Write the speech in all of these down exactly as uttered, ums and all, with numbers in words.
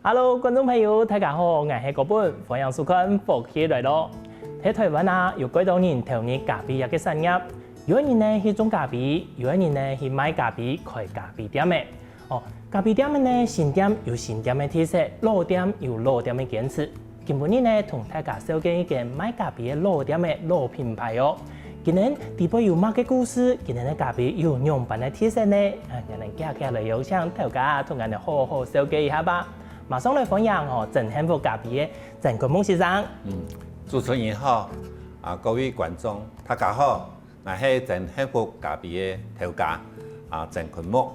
Hello，觀眾朋友，大家好，𠊎係國本，歡迎收看《福氣來了》。在臺灣啊，有幾多人投入咖啡這个產業，有个人呢去種咖啡，有个人呢去賣咖啡、開咖啡店个。哦，咖啡店个呢，新店有新店个特色，老店有老店个堅持。今晡日呢，同大家紹介一間賣咖啡个老店个老品牌哦。今日底背有麼个故事？今日个咖啡有仰般个特色呢？啊，𠊎等遽遽來邀請頭家同𠊎等好好紹介一下吧。 馬上來歡迎吼，真幸福咖啡个曾坤木先生。嗯，主持人好，啊，各位觀眾，大家好，𠊎係真幸福咖啡个頭家，啊，曾坤木。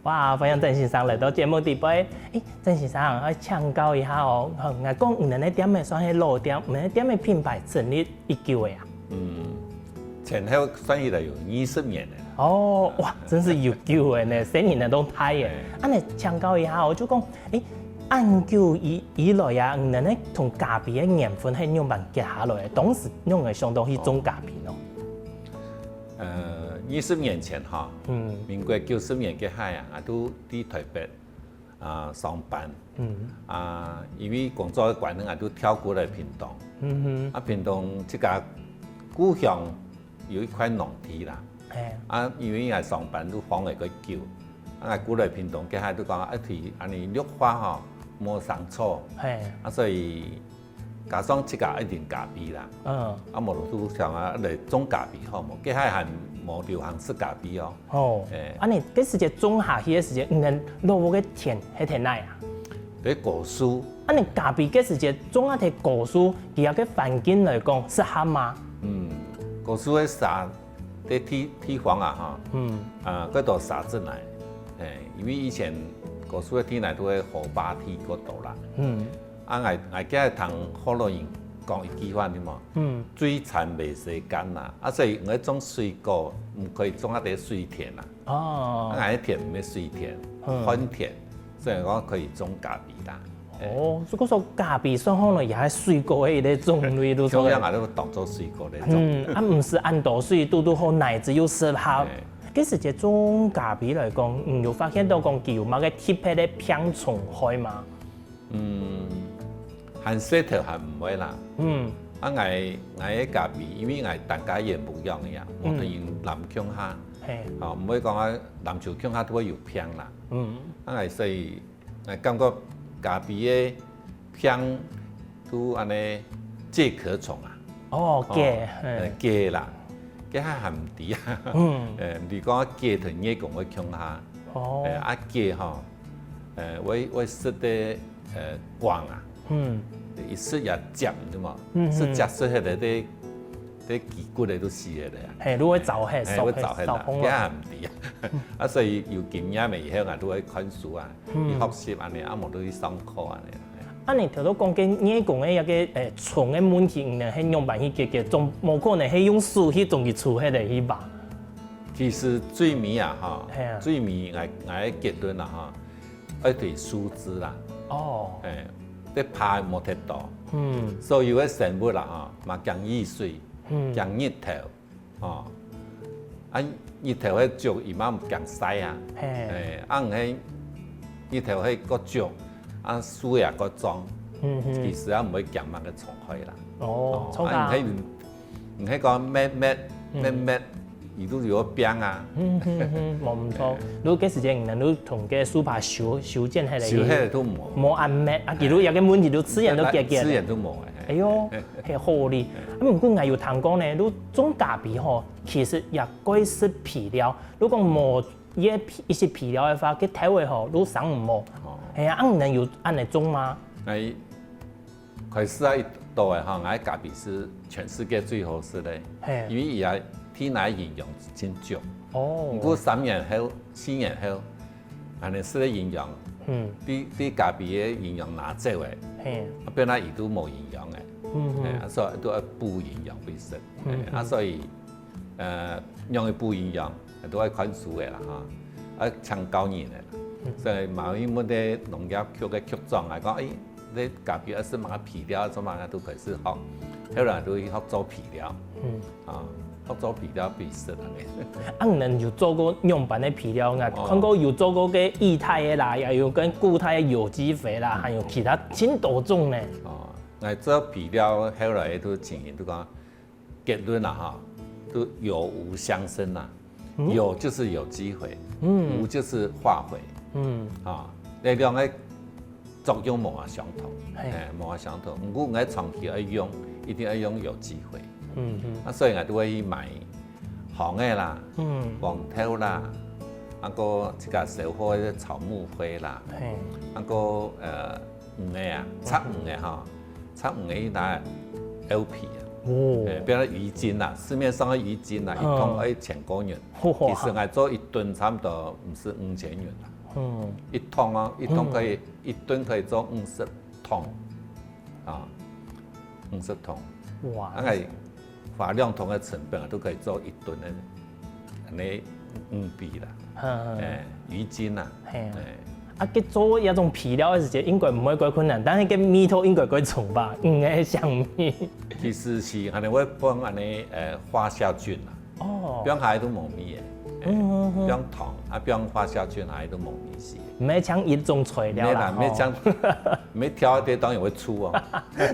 哇，歡迎曾先生來到節目底背。誒，曾先生，愛請教一下哦，𠊎講你等个店仔算係老店，你等个店仔品牌成立幾久个啊？嗯，前後算起來有二十年了。哦，哇，真係有久个呢，生意呢都大个。哎。恁呢請教一下哦，就講，誒， 恁久以，以來啊，你等个同咖啡个緣分係仰般結下來个？當時仰會想到去種咖啡呢？呃，二十年前哈，嗯。民國九十年該下啊，𠊎都在臺北，啊，上班。嗯。啊，因為工作个關係，𠊎都調過來屏東。嗯哼。啊，屏東自家故鄉 有一塊農地啦。嘿。啊，因為𠊎上班都放了較久，啊，𠊎過來屏東，該下都講，啊，地恁呢綠化吼，無生草。嘿。啊，所以加上自家愛啉咖啡啦。嗯。啊，無就想啊，來種咖啡好無？該下還無流行食咖啡哦。哦。嘿。啊，你該時節種下去个時節，你等老屋个田係在哪啊？在高樹。啊，你咖啡該時節種啊在高樹，佢个環境來講適合嗎？嗯，高樹个沙 个地，地方啊，哈，嗯。啊，較多沙質泥，嘿，因為以前高樹个地泥都係河壩地較多啦。嗯。啊，𠊎，𠊎今日聽學老人講一句話，你無？嗯。水田袂使乾啦，啊，所以𠊎種水果，毋可以種啊在水田啦。哦。啊，𠊎个田毋係水田，嗯。旱田，所以講可以種咖啡啦。 哦，所以講咖啡算好了，也係水果个一個種類，就講。共樣啊，都當做水果來種。嗯，啊，毋使恁多水，堵堵好泥質又適合。嘿。該時節種咖啡來講，嗯，有發現到講佢有麼个特別个病蟲害嗎？嗯，還細頭還毋會啦。嗯。啊，𠊎，𠊎个咖啡，因為𠊎單家園無養个啊，嗯。無同人攬共下。嘿。吼，毋會講啊，攬就共下都會有病啦。嗯。啊，𠊎所以 𠊎感覺咖啡个病都恁呢介殼蟲啊。哦，哦，介，嘿。呃，介啦，該下還毋知啊。嗯。呃，毋知講介同月光會共下。哦。呃，啊，介吼，呃，會，會食个，呃，光啊。嗯。一食也接，對無？嗯，嗯。食接食下來，這，這雞骨个都死下來啊。嘿，你會燥嘿，嘿，會燥嘿啦，燥風啊。該下毋知啊。啊，所以有經驗了以後啊，都會看書啊。 嗯。去學習恁呢，啊，無就去上課恁呢。啊，你頭先講个月光个一個，誒，蟲个問題，你等係仰般去解決？總無可能係用手去將佢除忒个去吧？其實最尾啊，吼，係啊。最尾𠊎，𠊎个結論啦，吼，愛對樹枝啦。哦。誒，這怕無忒多。嗯。所有个生物啦，吼，嘛驚雨水，嗯。驚日頭， 哦，啊，日頭个燭佢嘛毋驚曬啊。嘿。嘿，啊，毋係日頭个過燭，啊，樹也過壯，嗯哼。其實也毋會驚麼个蟲害啦。哦，哦，著啊。啊，毋係，毋係講搣搣，嗯。搣搣，佢都有病啊。嗯哼哼，無毋著。嘿。如果該時節，你等就同該樹杈修，修剪下來，修下來都無。無恁搣，啊，佢就有个問題就自然就解決了。自然都無个，嘿。哎喲， 係好哩。啊，毋過𠊎有聽講呢，你種咖啡吼，其實也蓋食肥料。你講無一，一息肥料个話，該頭仔吼，你生毋好。哦。係啊，啊，你等有恁呢種嗎？𠊎開始啊，一到个吼，𠊎个咖啡係全世界最好食个，嘿。因為佢个體內營養真足。哦。毋過三年後、四年後， 恁呢食个營養，嗯。對，對咖啡个營養拿走个，嘿。啊，變啊佢都無營養个，嗯哼。嘿，啊，所以都愛補營養分食。嗯哼。嘿，啊，所以，呃，仰般補營養，都愛看書个啦，哈，愛請教人个啦。嗯。所以嘛，因為問題農業局个局長啊，講，誒，這咖啡愛食麼个肥料，做麼个都開始學，後來都去學做肥料。嗯。啊，學做肥料比食恁樣。啊，你有做過仰般个肥料啊？哦。看過有做過个液態个啦，也有跟固態个有機肥啦，還有其他盡多種呢。哦，𠊎做肥料後來都情形都講，結論啦哈，都有無相生啦。嗯。有就是有機肥，嗯。無就是化肥。嗯。啊，這兩個作用無法相同，嘿。哎，無法相同。毋過𠊎長期愛用，一定愛用有機肥。嗯嗯。啊，所以𠊎都會去買黃个啦，嗯。黃豆啦，啊，過自家燒好个草木灰啦，嘿。啊，過，呃，魚个啊，雜魚个哈，雜魚个拿LP啊，哦。哎，比如魚精啊，市面上个魚精啊，一桶愛千過銀。哇。其實𠊎做一噸差不多毋使五千銀啦。嗯。一桶啊，一桶可以，嗯。一噸可以做五十桶，啊，五十桶。哇。大概花兩桶个成本啊，都可以做一噸个，恁樣五比啦。嗯嗯。哎，魚精啊。嘿啊。哎。啊，該做這種肥料个時節，應該毋會過困難，但係該味道應該過重吧？嗯，該香味。其實係，可能會放恁樣，呃，發酵菌啊。 哦。放下去都無味个。嗯嗯嗯。放糖，啊，放發酵菌下去都無味緒。毋係像一種材料啦，毋係啦，毋係像，吼。毋係調一點當然會臭哦。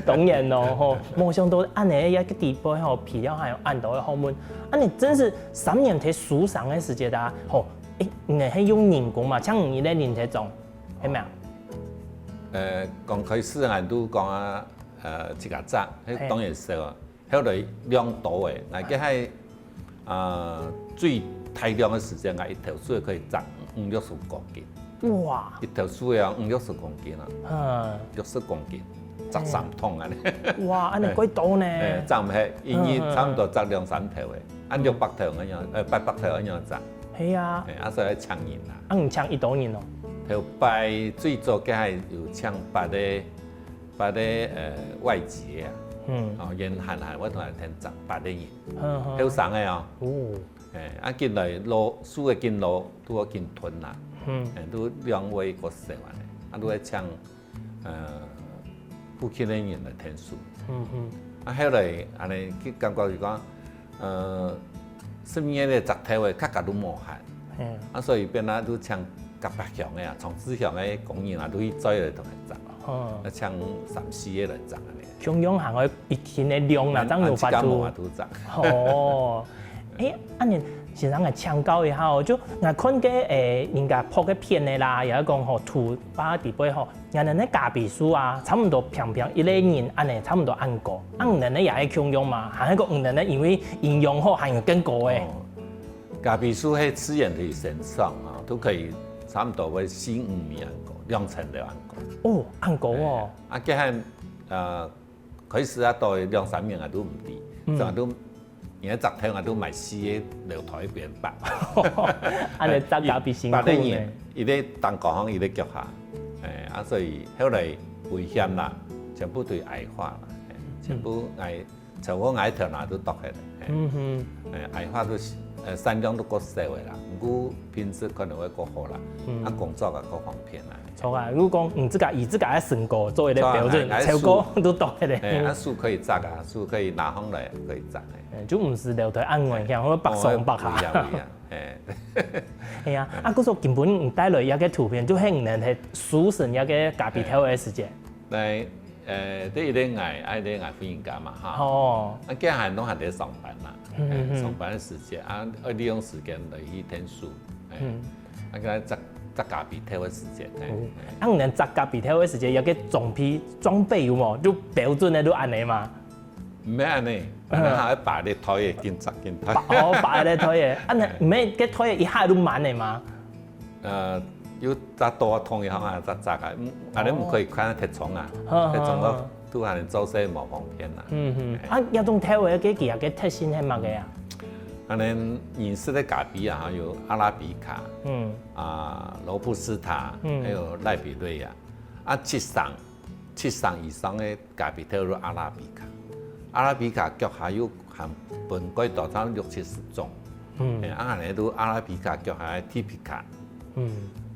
當然咯，吼，無想到恁樣个地步吼，肥料還有恁多个學問，恁樣真係三年忒收成个時節啊，吼，誒，你係用人工嘛，像你咧人忒種，係無啊？呃，剛開始𠊎都講啊，呃，自家摘，嘿。當然少啊。 後來量多誒，𠊎該下，啊，最大量个時間，𠊎一頭樹可以摘五六十公斤。哇！一頭樹啊，五六十公斤啊，嗯。六十公斤，摘三桶恁樣。哇，恁樣幾多呢？誒，摘毋忒，一日差毋多摘兩三頭誒，按六百頭恁樣，呃，八百頭恁樣摘。係啊。誒，啊，所以愛請人啊。啊，你請幾多人哦？頭擺最早該下有請八個，八個，呃，外籍个啊。嗯。哦，原閒閒，𠊎同佢跈摘八個人。 後生个哦。哦。誒，啊，緊來老，樹仔緊老，都愛緊斷啦。嗯。誒，都量會過少恁樣，啊，都愛請，呃，附近个人來𢯭手。嗯嗯。啊，後來恁樣去感覺就講，呃，十二月个摘頭个，較加都無閒。嗯。啊，所以變啊，都請隔壁鄉个啊，長治鄉个工人啊，都去載來同佢摘。哦。啊，請三四個來摘恁樣。 共樣還愛一定个量啦，正有法度。啊，自家無法度摘。哦，誒，恁樣先生來請教一下哦，就𠊎看个，誒，人家拍个片个啦，也係講吼，土巴底背吼，𠊎等个咖啡樹啊，差毋多平平一個人恁樣，差毋多恁高。啊，你等个也係共樣嘛，還係講你等个因為營養好，還有更高誒。哦，咖啡樹係自然可以生長啊，都可以差毋多會四五米恁高，兩層樓恁高。哦，恁高哦。誒，啊，這還，呃， 開始啊，到兩三年啊都毋知，嗯。正都，人家摘頭啊都買四個樓梯邊擺。恁樣摘咖啡辛苦呢。八個人，一個頂高項，一個腳下，誒，啊，所以後來危險啦，全部都矮化啦，誒，全部矮，全部矮頭那都剁下來，誒。嗯哼。誒，矮化都是，呃，產量都過少个啦，毋過品質可能會過好啦，嗯。啊，工作啊，過方便啦。 著啊，如果講，嗯，自家以自家个身高做一個標準，著啊，哎，哎，超過都剁个咧。哎，啊，樹可以摘啊，樹可以拿上來，可以摘，哎。哎，就毋使樓梯恁危險，會北上北下。哦，會危險，危險，哎。係啊，啊，故所今晡日你帶來這個圖片，就係你等係收成這個咖啡豆个時節。來，呃，這一個𠊎，啊，一個𠊎婦人家嘛，哈。哦。啊，這下攏還在上班啦，嗯，哎，嗯。上班个時節，啊，愛利用時間來去𢯭手，哎。嗯。 啊，該摘，摘咖啡豆个時節，嘿。哦。啊，你等摘咖啡豆个時節，有個裝備，裝備有無？就標準个就恁樣嘛。毋係恁樣，嗯。恁樣還愛拔个袋仔，緊摘緊摘。拔，哦，拔个袋仔。啊，你，嘿。毋係，該袋仔一下就滿了嘛？呃，有摘多桶以後啊，再摘啊，嗯，恁樣毋可以看忒重啊，哦。忒重个 都還做事無方便啦。嗯哼，哎。啊，這種豆仔个佢个特性係麼个啊？恁樣認識个咖啡啊，有阿拉比卡，嗯。啊，羅布斯塔，嗯。還有賴比瑞亞。啊，七成，七成以上个咖啡豆都阿拉比卡。阿拉比卡腳下有含分幾多，差不多六七十種。嗯。哎，啊，恁樣都阿拉比卡腳下个T B卡。嗯。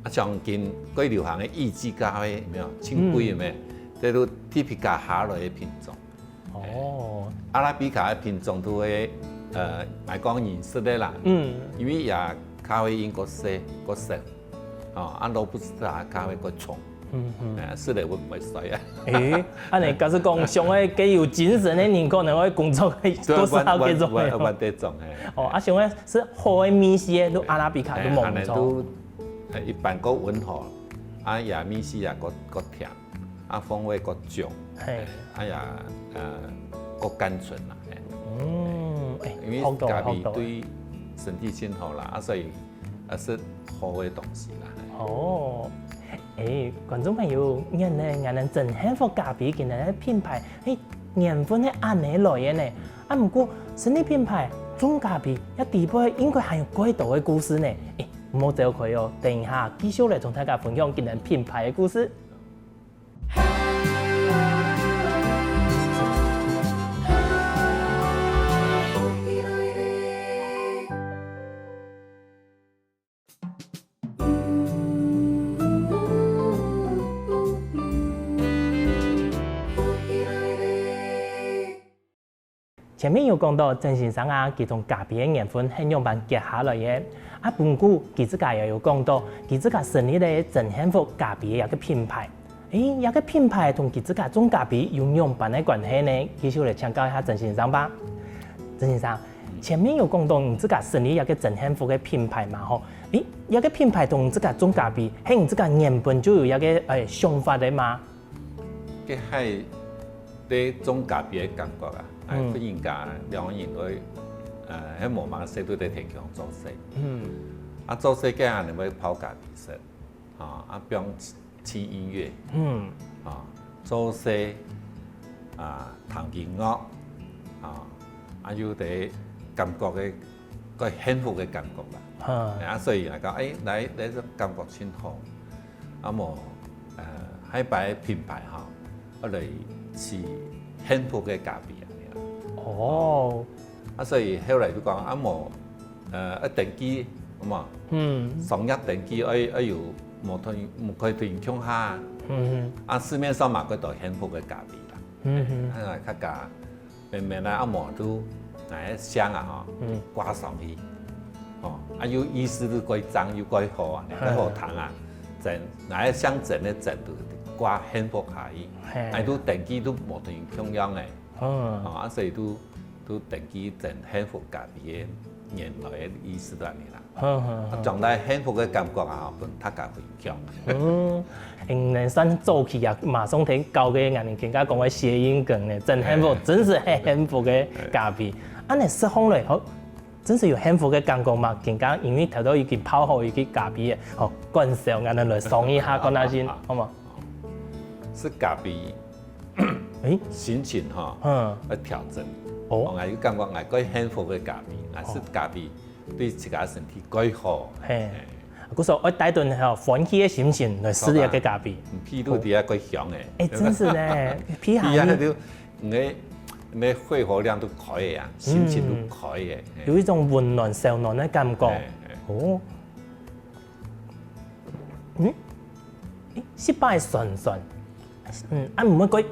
啊，像今最流行个意式咖啡，有沒有？清杯有沒有？嗯。這都T B卡下來个品種。 哦。阿拉比卡个品種都會呃，來講人食个啦，嗯，因為這咖啡因較細，較少，哦，啊，羅布斯塔咖啡較重，嗯嗯，哎，食了會毋會衰啊？誒，恁呢假使講像該較有精神个人，可能會工作較較適合該種个。會會會會得種嘿。哦，啊，像該係好个味緒个，都阿拉比卡都無錯。都，呃，一般較溫和，啊，也味緒也較較甜。 啊，風味較重，嘿，啊也呃較甘醇啦，嘿。嗯，誒，因為學到學到。咖啡對身體真好啦，啊，所以啊食好个東西啦。哦，誒，觀眾朋友，原來𠊎等真幸福咖啡今日个品牌，誒，緣分係恁呢來个呢。啊，毋過，生理品牌、種咖啡，這底背應該還有蓋多个故事呢。誒，毋好走開哦，等一下繼續來同大家分享今日品牌个故事。 前面有講到曾先生啊，佢同咖啡个緣分係仰般結下來个。啊，毋過佢自家也有講到，佢自家成立了真幸福咖啡个一個品牌。誒，這個品牌同佢自家種咖啡有仰般个關係呢？繼續來請教一下曾先生吧。曾先生，前面有講到你自家成立一個真幸福个品牌嘛，吼？誒，這個品牌同你自家種咖啡，係你自家原本就有一個，誒，想法个嘛？ 該係對種咖啡个感覺啊，哎，嗯。忽然間兩個人會，呃，係無麼个事都在天光做事。嗯。啊，做事該下你會泡咖啡食，啊，啊，放輕音樂，嗯。啊，做事，啊，聽音樂，啊，啊，有兜感覺个，个幸福个感覺啦。哈。啊，所以來講，哎，來，來，這感覺真好。 啊無，呃，還擺品牌哈，愛來試幸福个咖啡啊。哦。啊，所以後來就講，啊無，呃，愛登記，好無？嗯。商業登記愛，愛有無同，無可以同共下。嗯哼。啊，市面上嘛，較多幸福个咖啡啦。嗯哼。啊，客家 慢慢啊，啊無就𠊎个姓啊吼，嗯。掛上去，吼，啊有意思就蓋正又蓋好啊，嗯。蓋好聽啊，真，𠊎个姓真个真就掛幸福下去，嘿。啊就登記就無同共樣个，嗯。吼，啊所以就，就登記真幸福咖啡个原來个意思就恁呢啦。 好，好，好。啊，將來幸福个感覺啊，分大家分享。嗯，嗯，算早期啊，馬上聽到个，𠊎等更加講个諧音梗呢，真幸福，哎。真係很幸福个咖啡。恁呢食飯咧，好，真係有幸福个感覺嘛？更加因為頭到已經泡好一個咖啡了，好，感受，𠊎等來嚐一下，看下先，好無？係咖啡，誒？心情哈，嗯。愛調整。哦。𠊎有感覺，𠊎蓋幸福个咖啡，𠊎食哦。咖啡 對自家身體蓋好。嘿，故所愛帶等吼歡喜个心情來食這個咖啡。嗯，鼻都底下蓋香誒。誒，真係呢，鼻下去。鼻下去就，你个，你个肺活量都開誒啊，心情都開誒。嗯，嘿。有一種溫暖、燒暖个感覺。嘿，嘿。哦。 嗯，誒，食飽个酸酸，嗯，啊，毋會講，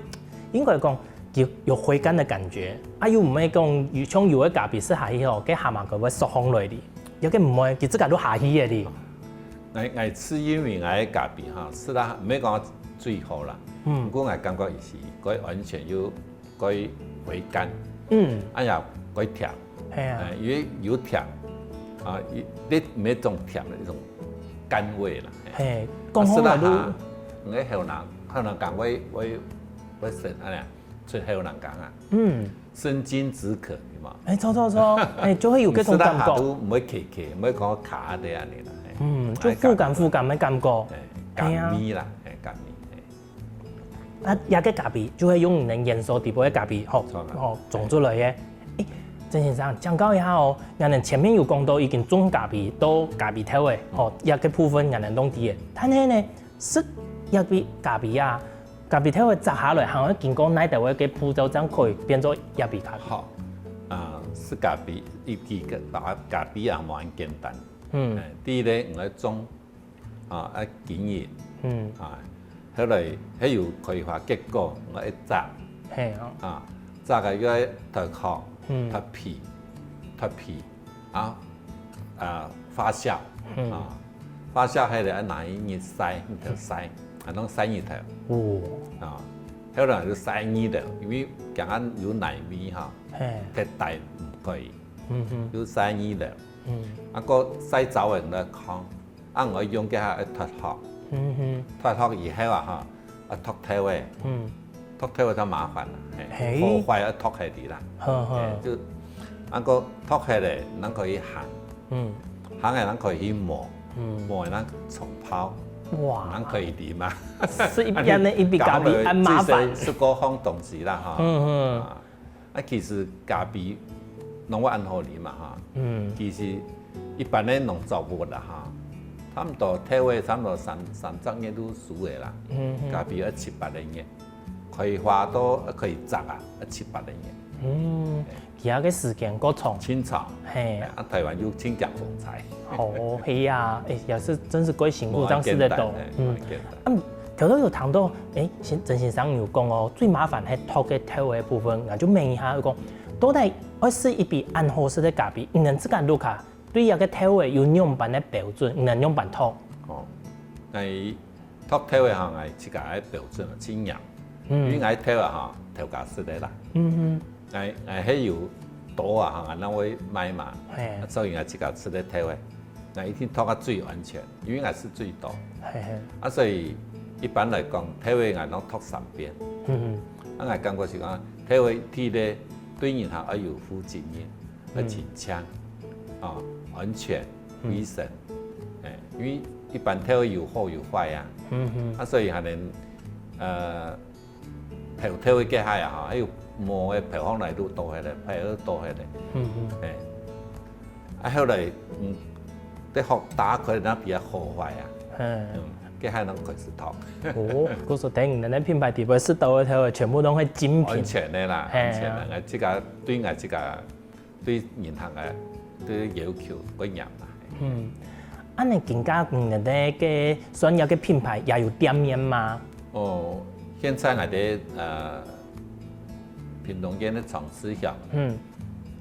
應該講有，有回甘个感覺，啊，又毋會講有，像有个咖啡食下去吼，該下頷骨會縮放落去，有个毋會，佢自家都下去个哩。𠊎，𠊎試因為𠊎个咖啡哈，食啦，毋係講最好啦，嗯。毋過𠊎感覺佢係，佢完全有 蓋回甘，嗯。啊也蓋甜。係啊。誒，因為有甜，啊，一，你毋係種甜个一種甘味啦。嘿，啊，講好來都，食了下，你个喉嗹，喉嗹梗會，會，會生，恁呢，出喉嗹梗啊。嗯。生津止渴，有無？誒，著著著，誒，就會有這種感覺。你食了下都毋會嗆嗆，毋會講卡在恁呢啦。嘿。嗯，就苦甘苦甘个感覺。嘿，甘味啦，嘿，甘味，嘿。 啊，這個咖啡就係用你等元素底背个咖啡，吼，著啦。吼，種出來个。誒，曾先生，請教一下哦，𠊎等前面有講到已經種咖啡到咖啡豆个，吼，這個部分𠊎等攏知个。但係呢，食這個咖啡啊，咖啡豆个摘下來，還愛經過哪兜个步驟，正可以變做這杯咖啡？好，啊，食咖啡，一支个咖，咖啡也無恁簡單。嗯。誒，第一呢，你愛種 啊，愛經營，嗯。啊，後來，該有開花結果，𠊎愛摘，嘿，哦。啊，摘个愛脫殼，嗯。脫皮，脫皮啊，啊發酵啊，發酵後來愛拿去日曬，日頭曬，啊弄曬日頭。哦，啊，後來就曬日頭，因為驚有泥味哈，嘿，忒大毋可以，嗯哼，就曬日頭。嗯，啊過曬燥个來炕，啊愛用个下愛脫殼，嗯哼，脫殼以後啊哈，啊，脫頭个，嗯，脫頭个較麻煩啦，嘿，嘿，好壞愛脫下來啦，呵呵，嘿，就，啊个脫下來，人可以烘，嗯，烘个人可以去磨，嗯，磨个人沖泡，哇，人可以啉啊。係一邊个一杯咖啡，恁麻煩。係个方東西啦哈，嗯嗯，啊，啊其實咖啡，攏會恁好啉嘛哈，嗯，其實一般个農作物啦哈，差毋多頭个差毋多三三十日就熟个啦，嗯嗯，咖啡愛七八個月。 開花到可以摘啊，七八個月。嗯，其他个時間過長。盡長，嘿，啊，台灣又盡驚風災。哦，係啊，誒，也是真是過辛苦，這樣食得到。嗯，啊，頭頭有談到，誒，先曾先生有講哦，最麻煩係擇个豆个部分，𠊎就問一下，有講到底愛食一杯恁好食个咖啡，你能自家錄下，對這个豆个有仰般个標準，你能仰般擇？哦，𠊎 擇豆个行，𠊎自家个標準盡嚴，因為𠊎豆啊哈，頭家食个啦。𠊎𠊎係有多啊行，𠊎正會賣嘛，所以𠊎自家食个豆个，𠊎一定擇个最安全，因為𠊎食最多。啊，所以一般來講，豆个𠊎攏擇三遍。啊，𠊎感覺係講，豆个第一對人客愛有負責任， 愛盡淨，啊，安全、衛生，誒，因為一般豆有好有壞啊，啊，所以還能，呃，焙豆个該下啊，哈，還有無个焙上來都倒下來，焙个倒下來，誒，啊，後來，嗯，得學打開那比較好壞啊，嗯，該下能開始擇。哦，故所等於恁樣品牌底背食到个豆全部都係精品，安全个啦，安全个，𠊎自家對𠊎自家 對人客个對要求較嚴啦。嗯，恁樣今下你等个專業个品牌也有店面嗎？哦，現在𠊎等呃屏東縣个長治鄉，嗯，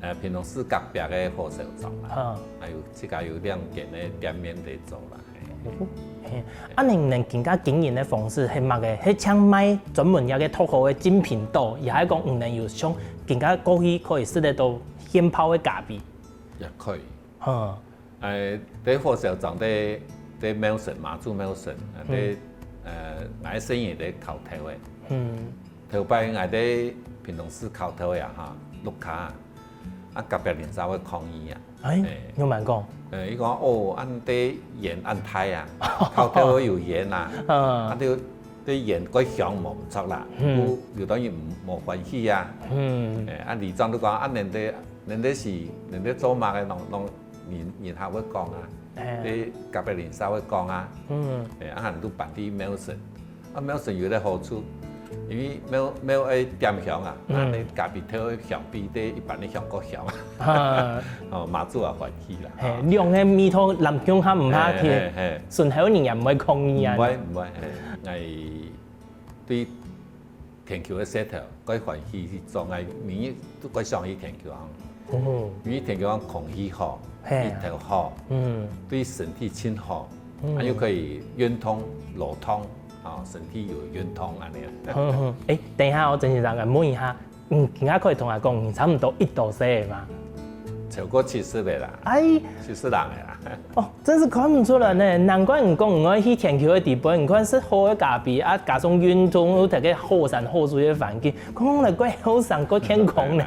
呃屏東市隔壁个火燒庄啦，還有自家有兩間个店面在做啦。 哦，嘿，啊，恁樣你等今下經營个方式係麼个？係淨賣專門這个擇好个精品豆，也係講你等有像今下過去可以食得到現泡个咖啡？也可以。嗯，誒，在火燒庄在在廟神，媽祖廟神，在呃，𠊎个生意在考頭誒。嗯，頭擺𠊎在屏東市考頭誒啊哈，六卡啊，啊隔壁鄰舍會抗議啊。 哎，仰般講？呃，佢講哦，恁个煙恁大啊，頭頭有煙啊，啊，對對煙个香無毋著啦，有有當然無無歡喜啊。嗯，誒，啊里長都講啊，恁个恁个係恁个做麼个，攏攏人人客會講啊，對隔壁鄰舍會講啊，嗯，誒，啊還都搬去廟神， 啊廟神有个好處，因為廟廟愛點香啊，啊你咖啡豆个香比對一般个香較香啊，哦媽祖也歡喜啦。嘿，兩个味道濫共下毋怕緊，順口人也毋會抗議啊。毋會毋會，嘿，𠊎對田坵个事頭，蓋歡喜去做，𠊎每日都蓋想去田坵項。 因為田坵項空氣好，日頭好，對身體盡好，啊又可以運動、勞動，啊身體有運動恁樣。誒，等一下哦，曾先生，𠊎問一下，你今下可以同𠊎講，你差毋多幾多歲了嗎？超過七十个啦，哎，七十零个啦。哦，真是看毋出來呢，難怪你講你愛去田坵个地方，你看食好个咖啡啊，加上運動，又在該好山好水个環境，看起來蓋後生、蓋健康呢。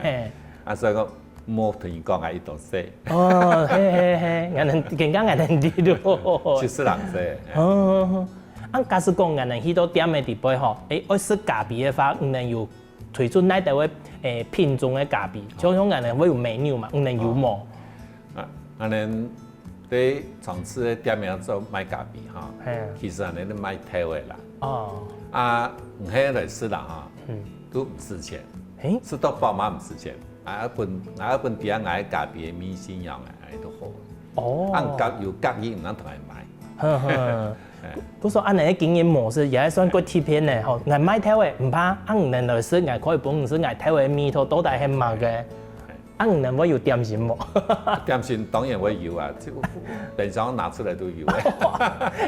啊，所以講 莫同佢講𠊎幾多歲。哦，嘿嘿嘿，𠊎等，今下𠊎等知咯。七十零歲。哦，啊假使講𠊎等去到店个地方吼，誒，愛食咖啡个話，你等有推出哪兜个誒品種个咖啡？像像𠊎等會有美濃嘛，你等有無？啊，𠊎等在長治个店面做賣咖啡哈，其實𠊎等賣豆个啦。哦，啊，你係來食啦哈，都毋使錢，食到飽嘛毋使錢。 𠊎愛分𠊎愛分知𠊎个咖啡个味緒仰仔，恁樣都好。哦，啊，有隔有隔音，毋通同佢買。呵呵，故所恁樣个經營模式也還算較特別呢吼。𠊎賣豆个，毋怕，啊，你等來食，𠊎可以分你食𠊎豆个味道到底係麼个。啊，你等會有點心無？點心當然會有啊，就冰箱拿出來都有欸。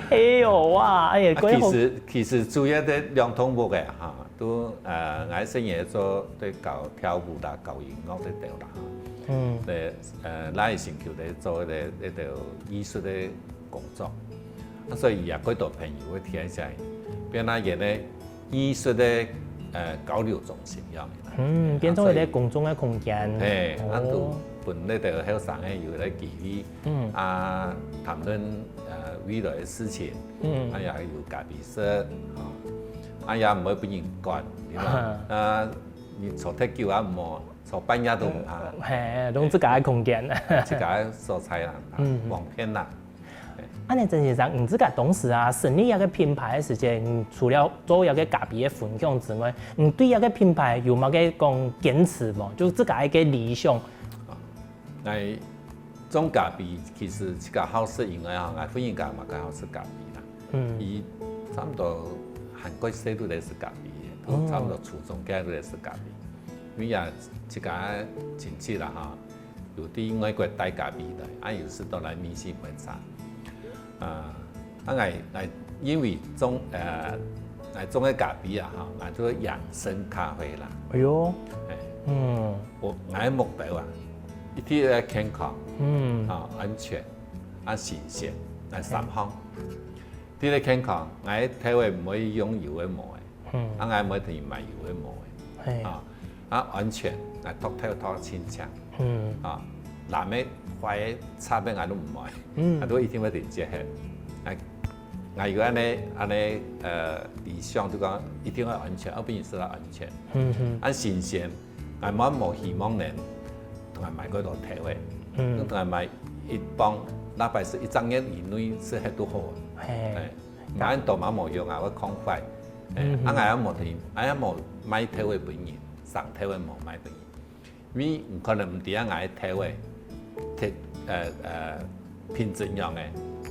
哎喲，哇，哎呀，啊，其實，其實主要个兩棟屋个哈，都，呃，𠊎細人仔做在搞跳舞啦，搞音樂个兜啦。嗯。對，呃，𠊎个身軀在做个，該兜藝術个工作。啊，所以也幾多朋友會聽一下，變那演个藝術个，呃，交流中心樣个啦。嗯，變做一個公眾个空間。嘿，哦。啊，都分該兜後生个有个機會，嗯。啊，談論，呃，未來个事情，嗯。啊，也有咖啡室，啊，啊，也毋會分人管，對吧？啊，你坐忒久也毋好，坐半夜都毋怕。嘿，攏自家个空間。自家个所在啦，嗯。方便啦。 恁仔，曾先生，你自家當時啊，成立這個品牌个時節，你除了做這個咖啡个分享之外，你對這個品牌有麼个講堅持無？就自家一個理想。啊，𠊎種咖啡其實自家好食以外啊，𠊎婦人家嘛較好食咖啡啦。嗯。佢差毋多還過細都在食咖啡，都差毋多初中該都在食咖啡。因為啊，自家親戚啦哈， 有對外國帶咖啡來，啊，有時到來美食會茶。啊，啊，𠊎，𠊎因為種，呃，𠊎種个咖啡啊，哈，𠊎做養生咖啡啦。哎喲，哎，嗯，𠊎，𠊎个目標啊，一定愛健康，嗯，啊，安全，啊，新鮮，啊，三項。第一个健康，𠊎个豆仔毋會用油个毛个。 嗯。啊，𠊎毋會同佢買油个毛个。嘿。啊，啊，安全，𠊎擇豆擇到盡淨。嗯。啊，爛个、壞个、差个𠊎都毋買，嗯。啊，都一定會同佢結合。啊，𠊎有恁仔，恁仔，呃，理想，就講一定愛安全，後邊也係愛安全。嗯哼。啊，新鮮，𠊎無，無希望能同佢買過多豆个。嗯。同佢買一磅，哪怕係一隻月以內係忒都好。嘿。哎，買恁多嘛無用啊，會囥壞。 哎，嗯哼。啊，𠊎也無同，𠊎也無賣豆仔分人，生豆仔無賣分人。因為你可能毋知啊，𠊎个豆仔，忒，呃，呃，品質樣个，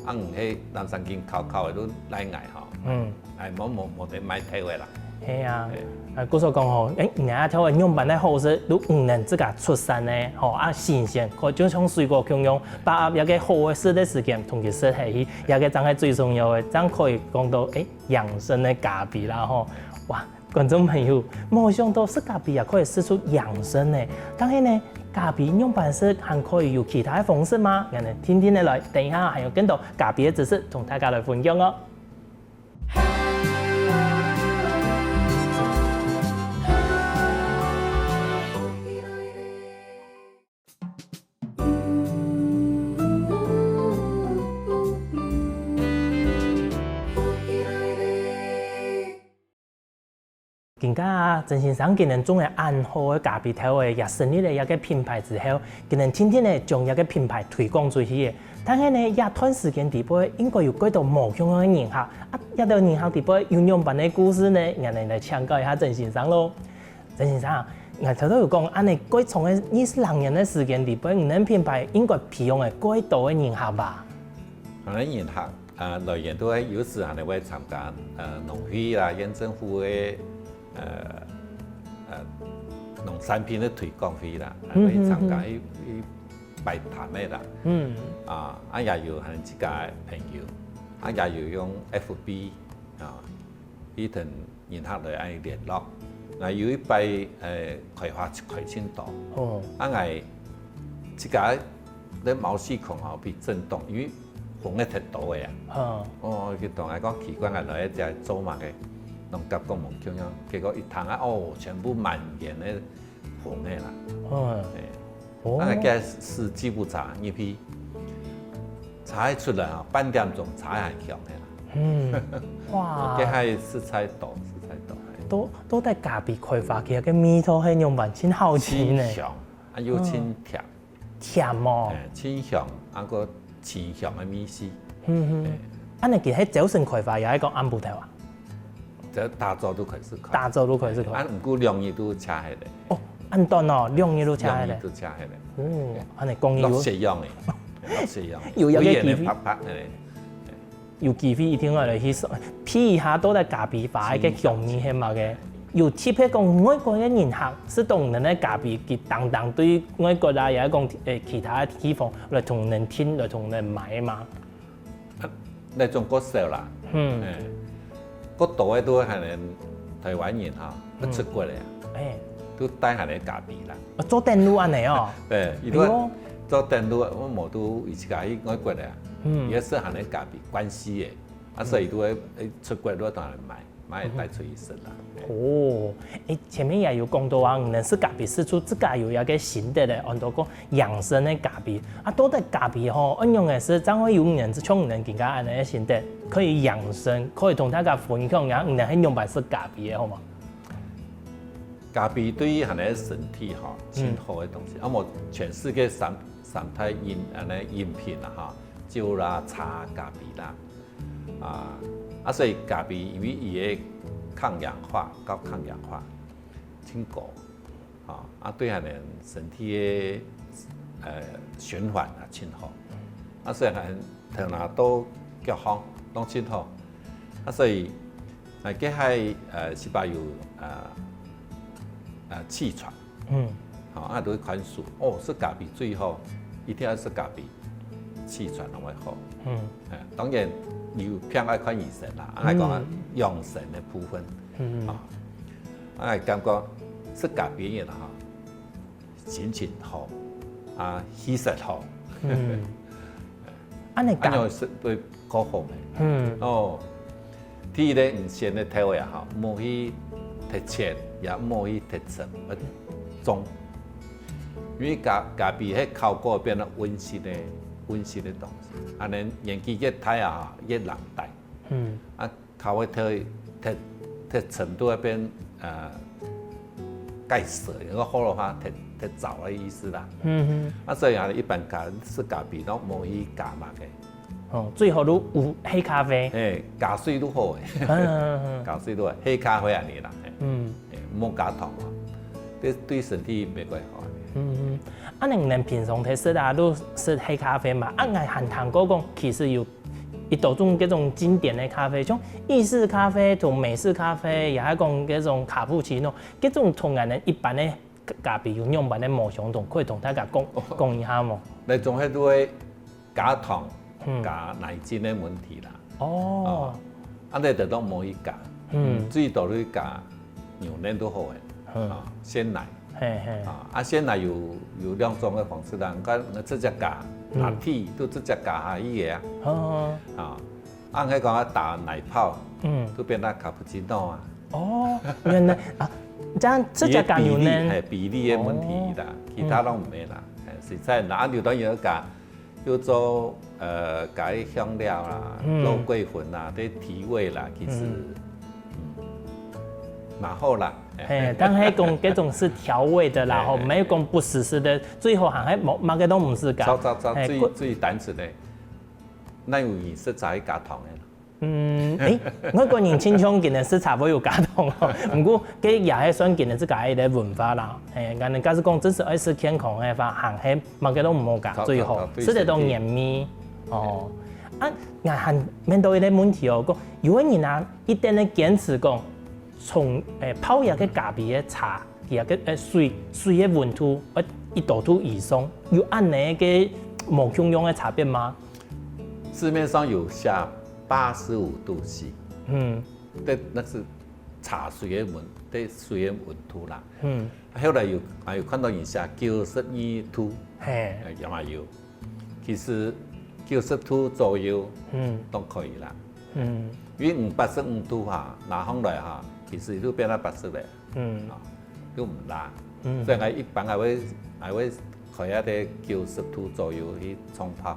啊，毋係南山徑烤烤个，都賴𠊎吼。嗯。哎，無，無，無得賣豆仔啦。係啊，哎。啊，故所講吼，哎，你啊，豆仔樣般个好食，都毋能自家出產个，吼，啊，新鮮，可就像水果共樣，把握一個好个食个時間，同佢食下去，這個正係最重要个，正可以講到，哎， 養生个咖啡啦吼。哇，觀眾朋友，無想到食咖啡也可以食出養生呢。但係呢，咖啡樣般食還可以有其他个方式嗎？𠊎等定定仔來，等一下還有更多咖啡个知識同大家來分享哦。 今下啊，曾先生佢等種了恁好个咖啡豆仔，也成立了一個品牌之後，佢等定定仔將這個品牌推廣出去了。但係呢，這段時間裡背應該有幾多無共樣个人客，啊，這兜人客裡背有仰般个故事呢？𠊎等來請教一下曾先生囉。 曾先生啊，𠊎頭頭有講，恁仔幾長个二十零年个時間裡背，你等品牌應該培養了幾多个人客吧？𠊎等人客，呃，來源都係有時還係會參加，呃，農會啦、縣政府个，呃，呃，農產品个推廣會啦，還會參加一，嗯，嗯，嗯。一擺攤个啦。嗯。啊，啊也有還係自家个朋友，啊也有用F B，啊，去同 人客來恁仔聯絡。𠊎有一擺，呃，開花開盡多。哦。啊，𠊎自家在毛細孔後被震動，因為風个忒多个啊。哦。哦，佢同𠊎講奇怪，𠊎來這做麼个？攏佮講無共樣，結果一聽啊，哦，全部滿園个 紅个啦。嗯。嘿。哦。啊，該時吉普車入去，車一出來啊，半點鐘車還響个啦。嗯。哇。該下實在多，實在多。到，到底咖啡開花期个味道係仰般，真好奇呢。真香，啊，又真甜。嗯。甜哦。嘿，真香，啊，个 清香个味緒。嗯哼。嘿。恁仔佢係朝晨開花，也係講暗晡頭啊？這打早都開始開。打早都開始開。啊，毋過兩日都謝忒了。哦，恁短哦，兩日都謝忒了。兩日都謝忒了。哦，恁仔講有落雪樣个，落雪樣个，有，有个機會。有一點白白个。有機會一定愛來去試，鼻一下到底咖啡花个香味係麼个。有特別講外國个人客，係到你等个咖啡，佢單單對外國啊，也係講，誒，其他地方來同你等訂，來同你等買嘛？該種較少啦。嗯。誒，較多个都係恁樣台灣人哈，嗯。出國个啊，誒。都帶恁樣个咖啡啦。哦，做等路恁樣哦。對，佢都哎喲。做等路，𠊎無都以前去外國个啊，嗯。也係恁樣个咖啡關係个，啊，所以都會，誒，出國都會同人買。 嘛會帶出去食啦。哦，誒，前面也有講到啊，你等食咖啡係自家有一個心得个，安到講養生个咖啡。啊，到底咖啡吼，仰般个係正會有你等像你等今下恁樣个心得，可以養生，可以同大家分享一下，你等係仰般食咖啡个，好無？咖啡對於人个身體吼，真好个東西。嗯。啊，無全世界三，三大飲，恁樣飲品啊，哈，酒啦、茶、咖啡啦。 啊，啊，所以咖啡因為佢个抗氧化，高抗氧化，真高，啊，啊，對恁樣身體个，呃，循環啊，真好。啊，所以還頭那到腳項，攏真好。啊，所以，呃，該還，呃，係吧有，呃，呃，氣喘。 嗯。吼，啊，都會看書。哦，食咖啡最好，一定愛食咖啡，氣喘攏會好。嗯。誒，當然，有病愛看醫生啦，啊，還講啊，嗯。養生个部分。嗯。啊，啊，感覺食咖啡个人哈，心情好，啊，氣色好。嗯。恁樣咖-，恁樣係會較好咩？嗯。哦，第一个，你先个頭啊，吼，莫去忒淺，也莫去忒深，呃，重。因為咖-，咖啡係口感變到溫性个，溫性个東西，恁樣年紀越大啊，吼，越難帶。嗯。啊， 較會忒，忒，忒深度會變，呃，蓋澀，用个學老話忒，忒燥个意思啦。嗯哼。啊，所以啊，一般加，食咖啡攏無去加麼个。哦，最好都有黑咖啡。嘿，加水都好誒。嗯，嗯，嗯。加水都好，黑咖啡恁樣啦，嘿。嗯。嘿，莫加糖哦。對，對身體袂幾好。嗯哼。啊，你等平常時食啊，都食黑咖啡嘛。啊，𠊎還聽過講，其實有 一多種該種經典个咖啡，像意式咖啡同美式咖啡，也係講該種卡布奇諾，該種同𠊎等一般个咖啡有仰般个無相同，可以同大家講，哦。講一下無？該種係都會加糖、嗯。加奶精个問題啦。哦。啊，啊，你就當無去加，嗯。最多你加牛奶都好誒，嗯。啊，鮮奶。 嘿，嘿。啊，啊，鮮奶有，有兩種个方式啦，你看，你直接加，嗯。拿鐵都直接加下去个啊。哦。啊，啊，你講啊，打奶泡，嗯。都變成卡布奇諾啊。哦，原來啊，這樣直接加牛奶。佢个比例，嘿，比例个問題啦，哦。其他攏毋係啦。嗯。嘿，實在，啊，有當然愛加 又做，呃，加一香料啦，嗯。肉桂粉啦，這提味啦，其實，嗯。嗯，蠻好啦。嘿，但係講這種係調味的啦，嘿，吼，嘿，沒有講不濕濕的，最好還係無，麼个都毋使加。糟，糟，糟，嘿，最，過-最單純的，哪有人食齋加糖的啦？ 嗯，誒，外國人親像今日食茶會有加糖哦，毋過，這也係算今日自家一個文化啦。誒，𠊎等假使講真係愛食健康个話，還係麼个都毋好加，最好，食得到原味。哦，啊，𠊎還面對一個問題哦，講有个人啊，一定愛堅持講，從，誒，泡這個咖啡个茶，佢个，誒，水，水个溫度，愛一百度以上，有恁樣个無共樣个差別嗎？ 市面上有寫八十五度C，嗯。這，那是茶水个溫，這水个溫度啦。嗯。後來有，還有看到人寫九十二度，嘿。哎，也嘛有。其實九十度左右，嗯。都可以啦。嗯。因為你八十五度哈，拿上來哈，其實就變到八十了。 嗯。啊，又毋辣。嗯。所以𠊎一般𠊎會，𠊎會開啊在九十度左右去沖泡。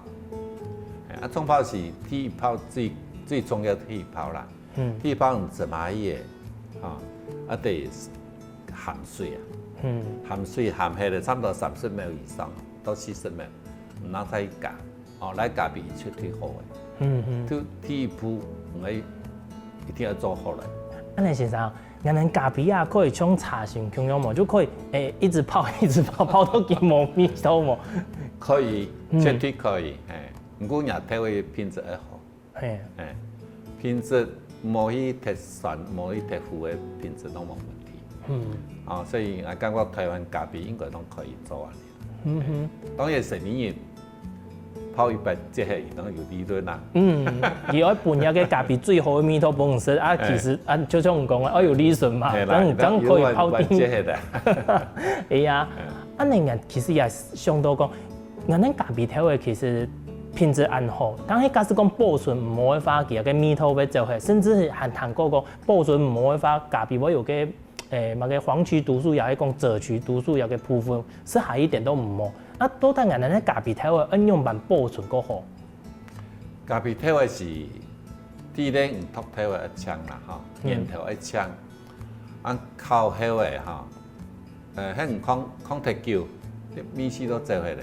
哎，啊，沖泡是第一泡最，最重要的第一泡啦。嗯。第一泡你浸下去个，啊，啊，得鹹水啊。嗯。鹹水鹹忒了，差不多三十秒以上，到四十秒，毋好再加。 哦，來咖啡絕對好个。嗯，嗯。就第一步，你愛一定愛做好來。恁樣先生，𠊎等咖啡啊，可以像茶先共樣無？就可以，誒，一直泡，一直泡，泡到佢無味道無？可以，嗯。絕對可以，嘿。毋過若豆个品質愛好。嘿。嘿，品質無去忒酸、無去忒苦个品質攏無問題。嗯。啊，所以𠊎感覺臺灣咖啡應該攏可以做恁樣。嗯哼。當然，生理人泡一杯這下，佢當然有利潤啦。嗯，佢愛分這个咖啡最好个味道分你食啊，哎。其實啊，就像你講个，愛有利潤嘛，嘿啦，當然當然可以泡定。有，有，有，有，有。哎呀，嗯。啊，恁樣其實也想到講，𠊎等咖啡豆仔其實品質恁好，但係假使講保存毋好个話，佢个味道會走忒，甚至還聽過講保存毋好个話，咖啡會有个，誒，麼个黃曲毒素，也係講赭曲毒素，有个部分係還一點都毋好。啊，到底𠊎等个咖啡豆仔愛仰般保存較好？咖啡豆仔係，第一个你擇豆仔愛淨啦，吼，嗯。源頭愛淨，啊，烤後仔，吼， 呃，係你放，放忒久，味緒都走忒咧，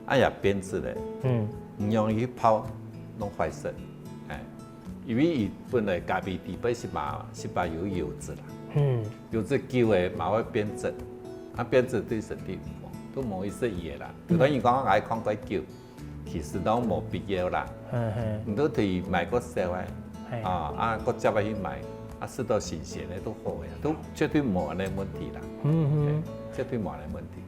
啊也變質咧。嗯。你用去泡，攏壞忒。哎，因為佢本來咖啡底背係嘛，係嘛有油脂啦。嗯。油脂久咧嘛會變質，啊變質對身體毋好，都無意思个啦。嗯。有个人講，哎，放較久， 其實都無必要啦。嘿，嘿。你都可以買較少个，嘿。啊，啊，較接下去買，啊，食到新鮮个都好个，都絕對無恁樣問題啦。嗯哼。嘿，絕對無恁樣問題。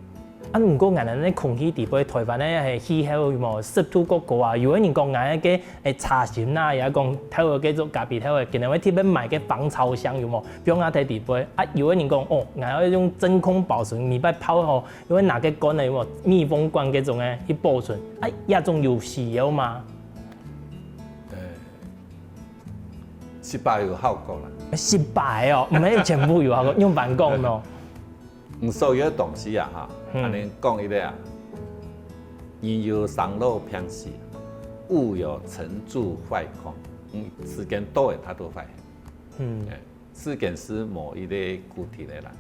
啊，毋過𠊎等个空氣底背，臺灣个係氣候有無濕度較高啊？有个人講𠊎个，誒，茶心啦，也講豆仔个種咖啡豆仔，今日會特別買个防潮箱有無？放啊在底背。啊，有个人講，哦，𠊎愛用真空保存，每擺泡吼， 因為拿个罐仔，有無？密封罐該種个去保存，啊，這種有需要嗎？呃，係嘛有效果啦。係嘛哦，毋係全部有效果，仰般講呢？嗯，所有个東西啊，哈，嗯。恁樣講一下啊，人有生老病死，物有成住壞空，嗯，時間到了，它都壞。嗯。哎。 時間係無一個固定个啦。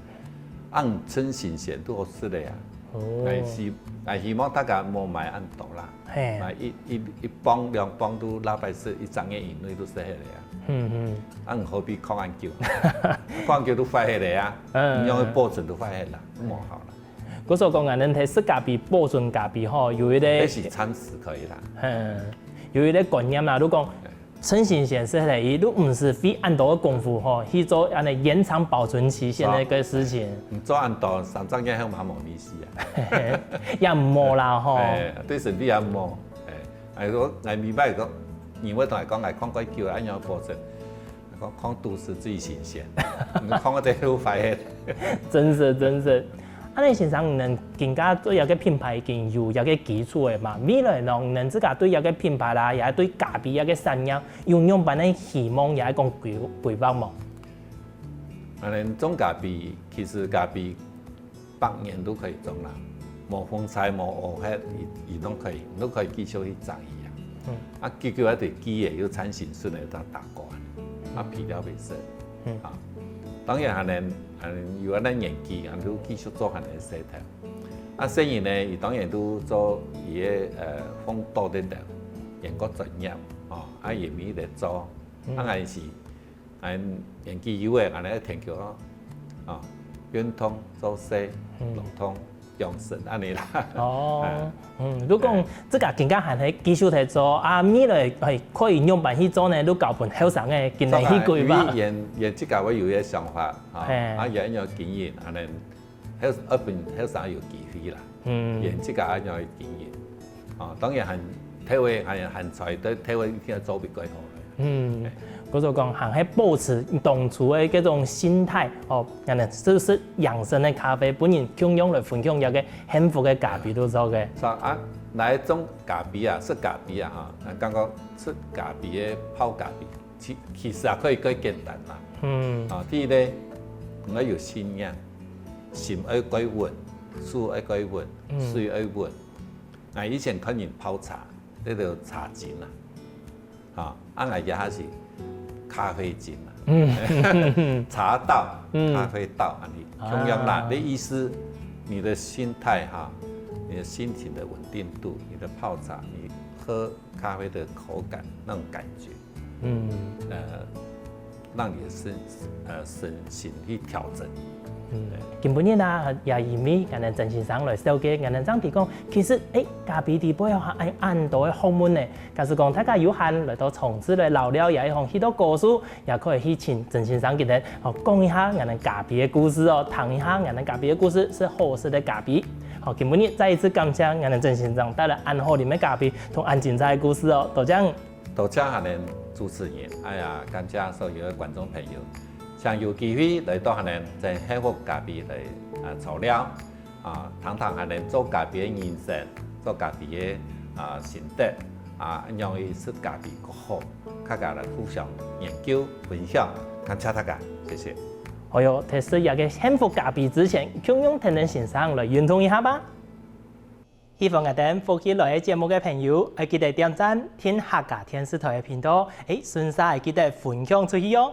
恁趁新鮮都好食个啊。哦。𠊎希，𠊎希望大家莫買恁多啦。嘿。買一，一，一磅、兩磅都禮拜食，一隻月以內都食忒个啊。嗯，嗯。恁何必囥恁久？囥恁久都壞忒个啊。嗯。你用个保存都壞忒啦，無效啦。故所講啊，𠊎等在食咖啡、保存咖啡吼，有一個，這係暫時可以啦。嗯，有一個觀念啦，如果講 趁新鮮食忒，佢都毋使費恁多个功夫吼，去做恁樣延長保存期限个一個事情。係啊。你做恁多，三隻月後嘛無味緒啊。也毋好啦吼。哎，對身體也毋好。哎，哎，𠊎，𠊎明白講，你會同𠊎講，𠊎囥較久，恁樣保存。講，囥都市最新鮮，你囥个都壞忒。真是，真是。 恁樣先生，你等今下對這個品牌已經有這個基礎了嘛？未來呢，你等自家對這個品牌啦，也對咖啡這個產業，有仰般个希望，也係講規，規劃無？恁樣種咖啡，其實咖啡百年都可以種啦，無風颱，無烏黑，佢，佢都可以，都可以繼續去種佢啊。嗯。啊，結果一直枝仔又產新筍个，打，打過啊，啊，肥料袂使。嗯。啊，當然還能，還能有恁樣年紀，還能繼續做恁樣个事頭。 啊，細人呢，佢當然都做佢个，呃，風多點點，也較專業，哦，啊，也毋係咧做，嗯。啊，𠊎係，𠊎年紀有个，𠊎來研究咯，哦，運動、做事、嗯。運動、養生，恁樣啦。哦，哎。嗯，如果講，哎。自家今下還係繼續在做，啊，未來，哎，可以仰般去做呢？都交分後生个，今年去規劃。做啊，因為佢，佢自家會有一個想法，啊，嘿。啊，也有經驗，恁樣 後，後邊後生有機會啦。嗯。佢自家恁樣个經驗。哦，當然還，體會還，還在，但體會一定愛做比較好啦。嗯，嘿。故所講，還係保持當初个這種心態，哦，恁樣就係養生个咖啡，分人共樣來分享這個幸福个咖啡都做个。是啊，啊，來種咖啡啊，食咖啡啊，哈，啊，感覺食咖啡个泡咖啡，其，其實啊，可以較簡單啦。嗯。啊，第一呢，你愛有信仰。 心愛較穩，手愛較穩，嗯。水愛穩。𠊎以前看人泡茶，這个茶精啊，哈，啊，𠊎這下係咖啡精啊。嗯。茶道，嗯。咖啡道，恁樣，啊。共樣啦。你意思，你的心態哈，你的心情的穩定度，你的泡茶，你喝咖啡的口感，那種感覺，嗯。呃，讓你的身，呃，身心去調整。嗯，今晡日啊，也因為𠊎等曾先生來紹介，𠊎等正知講，其實，誒，咖啡裡背有恁恁多个學問呢。假使講大家有閒來到場次來尞尞，也係講去到高樹，也可以去尋曾先生佢等，哦，講一下𠊎等咖啡个故事哦，聽一下𠊎等咖啡个故事，食好食个咖啡。好，今晡日再一次感謝𠊎等曾先生帶來恁好啉个咖啡同恁精彩个故事哦，多謝。多謝恁仔主持人，哎呀，感謝所有个觀眾朋友。 想有機會來到恁仔真幸福咖啡來啊坐尞，啊，談談恁仔做咖啡个人生，做咖啡个啊心得，啊，仰仔食咖啡較好，大家來互相研究分享，感謝大家，謝謝。好喲，在食這个幸福咖啡之前，共樣同先生來運動一下吧。 喜歡𠊎兜福氣來个節目个朋友，愛記得點讚、訂客家電視台个頻道，誒，順續愛記得分享出去哦。